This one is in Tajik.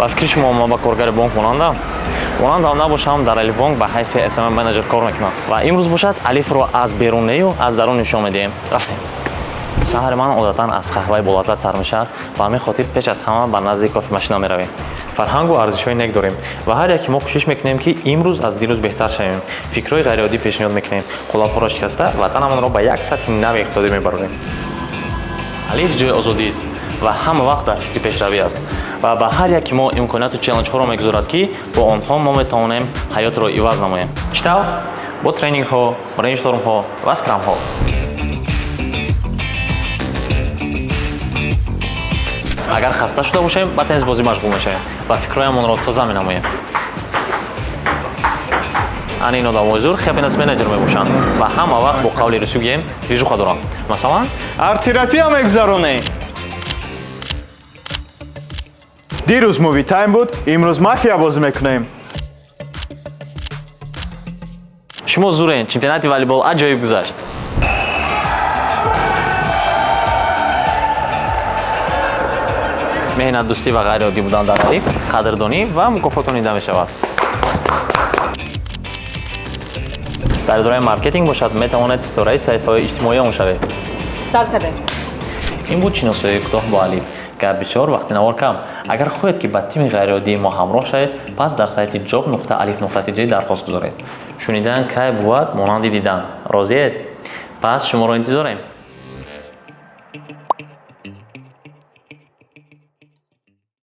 Ба фикри шумо, ман ба коргари бонк монандам? Монандам набошам, дар Алифбонк ба ҳайси SMM менеҷер кор мекунам ва имрӯз бошад, Алифро аз берунею аз дарун нишон медиҳем. Рафтем. Саҳари ман одатан аз қаҳваи болаззат сар мешавад ва ҳамин хотир пеш аз ҳама ба назди кофемашина меравем. Фарҳангу арзишҳои нек дорем ва ҳар яке мо кӯшиш мекунем, ки имрӯз аз дирӯз беҳтар шавем. Фикрҳои ғайриоддӣ пешниҳод мекунем, қолабҳоро шикаста, ватанамонро ба як сатҳи нави иқтисодӣ мебарорем. Алиф ҷои озодист ва ҳама вақт дар фикри пешравӣ аст ва ба ҳар яке мо имконияту челленҷҳоро мегузорад, ки бо онҳо мо метавонем ҳаётро иваз намоем. Чӣ тавр? Бо тренингҳо, брейнштормҳо ва скрамҳо. Агар хаста шуда бошем, ба теннисбозӣ машғул мешавем ва фикрҳоямонро тоза менамоем. Ана ин одамои зур happiness менеҷер мебошанд ва ҳама вақт, бо қавли русӣ гӯем, движуха доранд. Масалан, Арт-терапия мегузаронем. Дирӯз movie time буд, имрӯз мафия бозӣ мекунем. Шумо зурен, чемпионати волейбол аҷоиб гузашт. Меҳнатдӯстӣ ва ғайриоддӣ будан дар Алиф қадрдонӣ ва мукофотонида мешавад. Дар идораи маркетинг бошад, метавонед ситораи саҳифаҳои иҷтимоӣ он шавед. Сар кардем. Ин буд шиносоии кӯтоҳ бо Алиф. Гап бисёр, вақти навор кам. Агар хоҳед, ки ба тими ғайриоддии мо ҳамроҳ шавед, пас дар сайти job.alif.tj дархост гузоред. Шунидан кай бувад монанди дидан. Розиед? Пас шуморо интизорем.